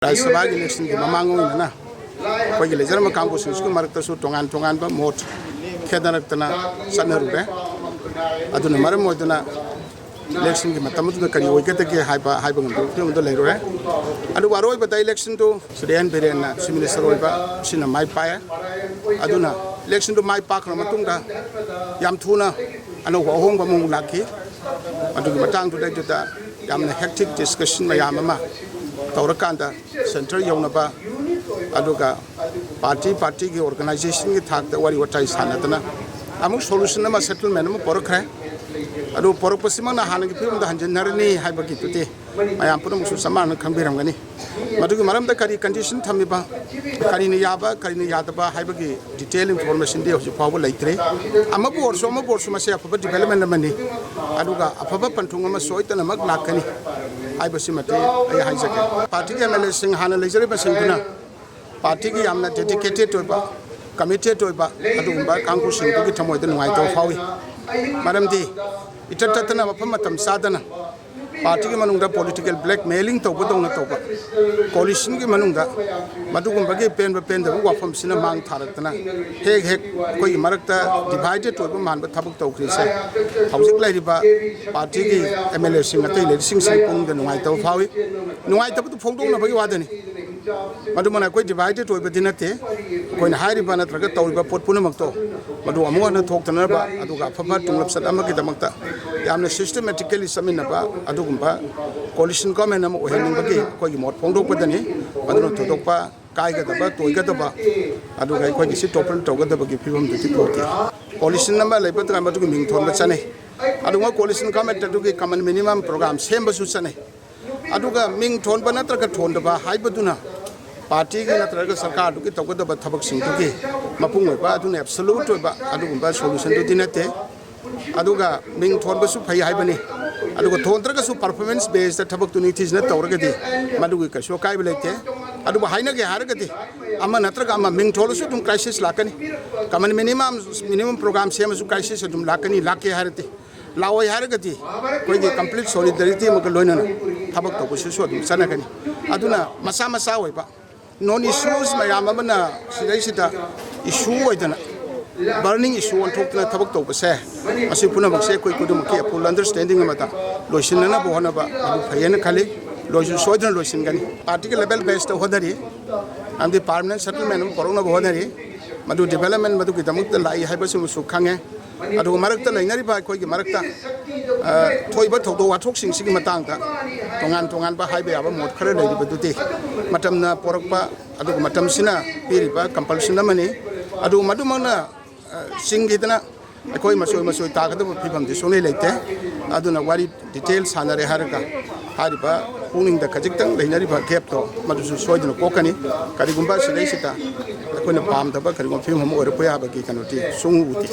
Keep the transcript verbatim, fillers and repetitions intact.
ꯔꯥꯖ꯭ꯌ ꯁꯚꯥꯒꯤ ꯏꯂꯦꯛꯁꯟꯒꯤ ꯃꯃꯥꯡ ꯑꯣꯏꯅꯅ ꯑꯩꯈꯣꯏꯒꯤ ꯂꯩꯖꯔꯝꯕ ꯀꯥꯡꯕꯨꯁꯤꯡꯁꯤꯒꯤ ꯃꯔꯛꯇꯁꯨ ꯇꯣꯉꯥꯟ ꯇꯣꯉꯥꯟꯕ ꯃꯣꯠ ꯈꯦꯠꯅꯔꯛꯇꯅ ꯆꯠꯅꯔꯨꯔꯦ꯫ ꯑꯗꯨꯅ ꯃꯔꯝ ꯑꯣꯏꯗꯨꯅ ꯏꯂꯦꯛꯁꯟꯒꯤ ꯃꯇꯝ ꯑꯗꯨꯗ ꯀꯔꯤ ꯑꯣꯏꯒꯗꯒꯦ ꯍꯥꯏꯕ ꯍꯥꯏꯕ ꯉꯝꯗꯕ ꯐꯤꯕꯝꯗ ꯂꯩꯔꯨꯔꯦ꯫ ꯑꯗꯨꯕꯨ ꯑꯔꯣꯏꯕꯗ ꯏꯂꯦꯛꯁꯟꯗꯨ ꯁ꯭ꯔꯤ ꯑꯦꯟ ꯕꯤꯔꯦꯟꯅ ꯆꯤꯐ ꯃꯤꯅꯤꯁꯇꯔ ꯑꯣꯏꯕ ꯑꯁꯤꯅ ꯃꯥꯏ ꯄꯥꯛꯑꯦ꯫ ꯑꯗꯨꯅ ꯏꯂꯦꯛꯁꯟꯗꯨ ꯃꯥꯏ ꯄꯥꯛꯈ꯭ꯔ ꯃꯇꯨꯡꯗ ꯌꯥꯝ ꯊꯨꯅ ꯑꯅꯧꯕ ꯑꯍꯣꯡꯕ ꯑꯃꯃꯨꯛ ꯂꯥꯛꯈꯤ꯫ ꯑꯗꯨꯒꯤ ꯃꯇꯥꯡꯗꯨꯗꯩꯗꯨꯗ ꯌꯥꯝꯅ ꯍꯦꯛꯇꯤꯛ ꯗꯤꯁꯀꯁꯟ ꯃꯌꯥꯝ ꯑꯃ ꯇꯧꯔꯀꯥꯟꯗ ꯁꯦꯟꯇꯔ ꯌꯧꯅꯕ, ꯑꯗꯨꯒ ꯄꯥꯔꯇꯤ ꯄꯥꯔꯇꯤꯒꯤ ꯑꯣꯔꯒꯅꯥꯏꯖꯦꯁꯟꯒꯤ ꯊꯥꯛꯇ ꯋꯥꯔꯤ ꯋꯥꯇꯥꯏ ꯁꯥꯟꯅꯗꯅ ꯑꯃꯨꯛ ꯁꯣꯂꯨꯁꯟ ꯑꯃ, ꯁꯦꯇꯜꯃꯦꯟ ꯑꯃ ꯄꯣꯔꯛꯈ꯭ꯔꯦ꯫ ꯑꯗꯨ ꯄꯣꯔꯛꯄꯁꯤꯃꯛꯅ ꯍꯥꯟꯅꯒꯤ ꯐꯤꯕꯝꯗ ꯍꯟꯖꯤꯟꯅꯔꯅꯤ ꯍꯥꯏꯕꯒꯤꯗꯨꯗꯤ ꯃꯌꯥꯝ ꯄꯨꯝꯅꯃꯛꯁꯨ ꯆꯞ ꯃꯥꯟꯅꯅ ꯈꯪꯕꯤꯔꯝꯒꯅꯤ꯫ ꯃꯗꯨꯒꯤ ꯃꯔꯝꯗ ꯀꯔꯤ ꯀꯟꯗꯤꯁꯟ ꯊꯝꯃꯤꯕ, ꯀꯔꯤꯅ ꯌꯥꯕ, ꯀꯔꯤꯅ ꯌꯥꯗꯕ ꯍꯥꯏꯕꯒꯤ ꯗꯤꯇꯦꯜ ꯏꯟꯐꯣꯔꯃꯦꯁꯟꯗꯤ ꯍꯧꯖꯤꯛ ꯐꯥꯎꯕ ꯂꯩꯇ꯭ꯔꯤ꯫ ꯑꯃꯕꯨ ꯑꯣꯏꯔꯁꯨ ꯑꯃꯕꯨ ꯑꯣꯏꯔꯁꯨ ꯃꯁꯤ ꯑꯐꯕ ꯗꯤꯕꯦꯂꯞꯃꯦꯟ ꯑꯃꯅꯤ, ꯑꯗꯨꯒ ꯑꯐꯕ ꯄꯟꯊꯨꯡ ꯑꯃ ꯁꯣꯏꯗꯅꯃꯛ ꯂꯥꯛꯀꯅꯤ ꯍꯥꯏꯕꯁꯤꯃꯗꯤ ꯑꯩ ꯍꯥꯏꯖꯒꯦ꯫ ꯄꯥꯔꯇꯤꯒꯤ ꯑꯦꯝ ꯑꯦꯜ ꯑꯦꯁꯤꯡ ꯍꯥꯟꯅ ꯂꯩꯖꯔꯤꯕꯁꯤꯡꯗꯨꯅ ꯄꯥꯔꯇꯤꯒꯤ ꯌꯥꯝꯅ ꯗꯦꯗꯤꯀꯦꯇꯦꯠ ꯑꯣꯏꯕ, ꯀꯃꯤꯇꯦꯠ ꯑꯣꯏꯕ ꯑꯗꯨꯒꯨꯝꯕ ꯀꯥꯡꯕꯨꯁꯤꯡꯗꯨꯒꯤ ꯊꯃꯣꯏꯗ ꯅꯨꯡꯉꯥꯏꯇꯕ ꯐꯥꯎꯏ꯫ ꯃꯔꯝꯗꯤ ꯏꯇꯠ ꯇꯠꯇꯅ ꯃꯐꯝ ꯃꯇꯝ ꯆꯥꯗꯅ ꯄꯥꯔꯇꯤꯒꯤ ꯃꯅꯨꯡꯗ ꯄꯣꯂꯤꯇꯤꯀꯦꯜ ꯕ꯭ꯂꯦꯛꯃꯦꯂꯤꯡ ꯇꯧꯕꯗꯧꯅ ꯇꯧꯕ, ꯀꯣꯂꯤꯁꯟꯒꯤ ꯃꯅꯨꯡꯗ ꯃꯗꯨꯒꯨꯝꯕꯒꯤ ꯄꯦꯟꯕ ꯄꯦꯟꯗꯕ ꯋꯥꯐꯝꯁꯤꯅ ꯃꯥꯡ ꯊꯥꯔꯛꯇꯅ ꯍꯦꯛ ꯍꯦꯛ ꯑꯩꯈꯣꯏꯒꯤ ꯃꯔꯛꯇ ꯗꯤꯚꯥꯏꯗꯦꯠ ꯑꯣꯏꯕ ꯃꯥꯟꯕ ꯊꯕꯛ ꯇꯧꯈ꯭ꯔꯤꯁꯦ ꯍꯧꯖꯤꯛ ꯂꯩꯔꯤꯕ ꯄꯥꯔꯇꯤꯒꯤ ꯑꯦꯝ ꯑꯦꯜ ꯑꯦꯁꯤꯡ ꯑꯇꯩ ꯂꯩꯔꯤꯁꯤꯡꯁꯤ ꯄꯨꯛꯅꯤꯡꯗ ꯅꯨꯡꯉꯥꯏꯇꯕ ꯐꯥꯎꯏ꯫ ꯅꯨꯡꯉꯥꯏꯇꯕꯗꯨ ꯐꯣꯡꯗꯣꯛꯅꯕꯒꯤ ꯋꯥꯗꯅꯤ꯫ ꯃꯗꯨꯃꯅ ꯑꯩꯈꯣꯏ ꯗꯤꯚꯥꯏꯗꯦꯠ ꯑꯣꯏꯕꯗꯤ ꯅꯠꯇꯦ꯫ ꯑꯩꯈꯣꯏꯅ ꯍꯥꯏꯔꯤꯕ ꯅꯠꯇ꯭ꯔꯒ ꯇꯧꯔꯤꯕ ꯄꯣꯠ ꯄꯨꯝꯅꯃꯛꯇꯣ ꯃꯗꯨ ꯑꯃꯨꯛ ꯍꯟꯅ ꯊꯣꯛꯇꯅꯕ, ꯑꯗꯨꯒ ꯑꯐꯕ ꯇꯨꯡꯂꯞꯆꯠ ꯑꯃꯒꯤꯗꯃꯛꯇ ꯌꯥꯝꯅ ꯁꯤꯁꯇꯦꯃꯦꯇꯤꯀꯦꯂꯤ ꯆꯠꯃꯤꯟꯅꯕ ꯑꯗꯨꯒꯨꯝꯕ ꯀꯣꯂꯤꯁꯟ ꯒꯣꯔꯃꯦꯟ ꯑꯃ ꯑꯣꯏꯍꯟꯅꯤꯡꯕꯒꯤ ꯑꯩꯈꯣꯏꯒꯤ ꯃꯣꯠ ꯐꯣꯡꯗꯣꯛꯄꯗꯅꯤ꯫ ꯃꯗꯨꯅ ꯊꯣꯏꯗꯣꯛꯄ ꯀꯥꯏꯒꯗꯕ, ꯇꯣꯏꯒꯗꯕ, ꯑꯗꯨꯒ ꯑꯩꯈꯣꯏꯒꯤ ꯁꯤ ꯇꯣꯄꯜ ꯇꯧꯒꯗꯕꯒꯤ ꯐꯤꯕꯝꯗꯨꯗꯤ ꯊꯣꯛꯇꯦ꯫ ꯀꯣꯂꯤꯁꯟ ꯑꯃ ꯂꯩꯕ ꯇꯥꯔꯒ ꯃꯗꯨꯒꯤ ꯃꯤꯡ ꯊꯣꯟꯕ ꯆꯠꯅꯩ꯫ ꯑꯗꯨꯒ ꯀꯣꯂꯤꯁꯟ ꯒꯣꯔꯃꯦꯟ ꯑꯗꯨꯒꯤ ꯀꯃꯟ ꯃꯤꯅꯤꯃꯝ ꯄ꯭ꯔꯣꯒ꯭ꯔꯥꯝ ꯁꯦꯝꯕꯁꯨ ꯆꯠꯅꯩ꯫ ꯑꯗꯨꯒ ꯃꯤꯡ ꯊꯣꯟꯕ ꯅꯠꯇ꯭ꯔꯒ ꯊꯣꯟꯗꯕ ꯍꯥꯏꯕꯗꯨꯅ ꯄꯥꯔꯇꯤꯒꯤ ꯅꯠꯇ꯭ꯔꯒ ꯁꯔꯀꯥꯔꯗꯨꯒꯤ ꯇꯧꯒꯗꯕ ꯊꯕꯛꯁꯤꯡꯗꯨꯒꯤ ꯃꯄꯨꯡ ꯑꯣꯏꯕ, ꯑꯗꯨꯅ ꯑꯦꯕꯁꯣꯂꯨꯠ ꯑꯣꯏꯕ ꯑꯗꯨꯒꯨꯝꯕ ꯁꯣꯂꯨꯁꯟꯗꯨꯗꯤ ꯅꯠꯇꯦ꯫ ꯑꯗꯨꯒ ꯃꯤꯡ ꯊꯣꯟꯕꯁꯨ ꯐꯩ ꯍꯥꯏꯕꯅꯤ, ꯑꯗꯨꯒ ꯊꯣꯟꯗ꯭ꯔꯒꯁꯨ ꯄꯔꯐꯣꯔꯃꯦꯟꯁ ꯕꯦꯁꯇ ꯊꯕꯛꯇꯨ ꯅꯤꯡꯊꯤꯖꯅ ꯇꯧꯔꯒꯗꯤ ꯃꯗꯨꯒꯤ ꯀꯩꯁꯨ ꯑꯀꯥꯏꯕ ꯂꯩꯇꯦ꯫ ꯑꯗꯨꯕꯨ ꯍꯥꯏꯅꯒꯦ ꯍꯥꯏꯔꯒꯗꯤ ꯑꯃ ꯅꯠꯇ꯭ꯔꯒ ꯑꯃ ꯃꯤꯡ ꯊꯣꯜꯂꯁꯨ ꯑꯗꯨꯝ ꯀ꯭ꯔꯥꯏꯁꯤꯁ ꯂꯥꯛꯀꯅꯤ꯫ ꯀꯃꯟ ꯃꯤꯅꯤꯃꯝ, ꯃꯤꯅꯤꯃꯝ ꯄ꯭ꯔꯣꯒ꯭ꯔꯥꯝ ꯁꯦꯝꯃꯁꯨ ꯀ꯭ꯔꯥꯏꯁꯤꯁ ꯑꯗꯨꯝ ꯂꯥꯛꯀꯅꯤ꯫ ꯂꯥꯛꯀꯦ ꯍꯥꯏꯔꯗꯤ, ꯂꯥꯛꯑꯣꯏ ꯍꯥꯏꯔꯒꯗꯤ ꯑꯩꯈꯣꯏꯒꯤ ꯀꯝꯄ꯭ꯂꯤꯠ ꯁꯣꯂꯤꯗꯔꯤꯇꯤ ꯑꯃꯒ ꯂꯣꯏꯅꯅ ꯊꯕꯛ ꯇꯧꯕꯁꯤꯁꯨ ꯑꯗꯨꯝ ꯆꯠꯅꯒꯅꯤ꯫ ꯑꯗꯨꯅ ꯃꯆꯥ ꯃꯆꯥ ꯑꯣꯏꯕ ꯅꯣꯟ ꯏꯁꯨꯁ ꯃꯌꯥꯝ ꯑꯃꯅ ꯁꯤꯗꯩꯁꯤꯗ ꯏꯁꯨ ꯑꯣꯏꯗꯅ, ꯕꯔꯅꯤꯡ ꯏꯁꯨ ꯑꯣꯟꯊꯣꯛꯇꯅ ꯊꯕꯛ ꯇꯧꯕꯁꯦ, ꯃꯁꯤ ꯄꯨꯝꯅꯃꯛꯁꯦ ꯑꯩꯈꯣꯏ ꯈꯨꯗꯤꯡꯃꯛꯀꯤ ꯑꯄꯨꯜ ꯑꯟꯗꯔꯁ꯭ꯇꯦꯟꯗꯤꯡ ꯑꯃꯗ ꯂꯣꯏꯁꯤꯟꯅꯅꯕ ꯍꯣꯠꯅꯕ ꯃꯗꯨ ꯐꯩꯌꯦꯅ ꯈꯜꯂꯤ꯫ ꯂꯣꯏꯁꯨ ꯁꯣꯏꯗꯅ ꯂꯣꯏꯁꯤꯟꯒꯅꯤ꯫ ꯄꯥꯔꯇꯤꯒꯤ ꯂꯦꯚꯦꯜ ꯕꯦꯁꯇ ꯍꯣꯠꯅꯔꯤ, ꯑꯃꯗꯤ ꯄꯥꯔꯃꯅꯦꯟ ꯁꯦꯇꯜꯃꯦꯟ ꯑꯃ ꯄꯨꯔꯛꯅꯕ ꯍꯣꯠꯅꯔꯤ꯫ ꯃꯗꯨ ꯗꯤꯕꯦꯂꯞꯃꯦꯟ ꯃꯗꯨꯒꯤꯗꯃꯛꯇ ꯂꯥꯛꯏ ꯍꯥꯏꯕꯁꯤꯃꯁꯨ ꯈꯪꯉꯦ꯫ ꯑꯗꯨꯒ ꯃꯔꯛꯇ ꯂꯩꯅꯔꯤꯕ ꯑꯩꯈꯣꯏꯒꯤ ꯃꯔꯛꯇ, ꯑ, ꯊꯣꯛꯏꯕ ꯊꯧꯗꯣꯛ ꯋꯥꯊꯣꯛꯁꯤꯡꯁꯤꯒꯤ ꯃꯇꯥꯡꯗ ꯇꯣꯉꯥꯟ ꯇꯣꯉꯥꯟꯕ ꯍꯥꯏꯕ ꯌꯥꯕ ꯃꯣꯠ ꯈꯔ ꯂꯩꯔꯤꯕꯗꯨꯗꯤ ꯃꯇꯝꯅ ꯄꯣꯔꯛꯄ, ꯑꯗꯨꯒ ꯃꯇꯝꯁꯤꯅ ꯄꯤꯔꯤꯕ ꯀꯝꯄꯜꯁꯟ ꯑꯃꯅꯤ꯫ ꯑꯗꯨ ꯃꯗꯨꯃꯛꯅ, ꯑ, ꯆꯤꯡꯈꯤꯗꯅ ꯑꯩꯈꯣꯏ ꯃꯆꯣꯏ ꯃꯆꯣꯏ ꯇꯥꯒꯗꯕ ꯐꯤꯕꯝꯗꯤ ꯁꯨꯡꯂꯩ ꯂꯩꯇꯦ꯫ ꯑꯗꯨꯅ ꯋꯥꯔꯤ ꯗꯤꯇꯦꯜ ꯁꯥꯟꯅꯔꯦ ꯍꯥꯏꯔꯒ ꯍꯥꯏꯔꯤꯕ ꯄꯨꯛꯅꯤꯡꯗ ꯈꯖꯤꯛꯇꯪ ꯂꯩꯅꯔꯤꯕ ꯒꯦꯞꯇꯣ ꯃꯗꯨꯁꯨ ꯁꯣꯏꯗꯅ ꯀꯣꯛꯀꯅꯤ꯫ ꯀꯔꯤꯒꯨꯝꯕ ꯁꯤꯗꯩꯁꯤꯗ ꯑꯩꯈꯣꯏꯅ ꯄꯥꯝꯗꯕ ꯀꯔꯤꯒꯨꯝꯕ ꯐꯤꯕꯝ ꯑꯃ ꯑꯣꯏꯔꯛꯄ ꯌꯥꯕꯒꯤ ꯀꯩꯅꯣꯗꯤ ꯁꯨꯡꯎ ꯎꯗꯦ꯫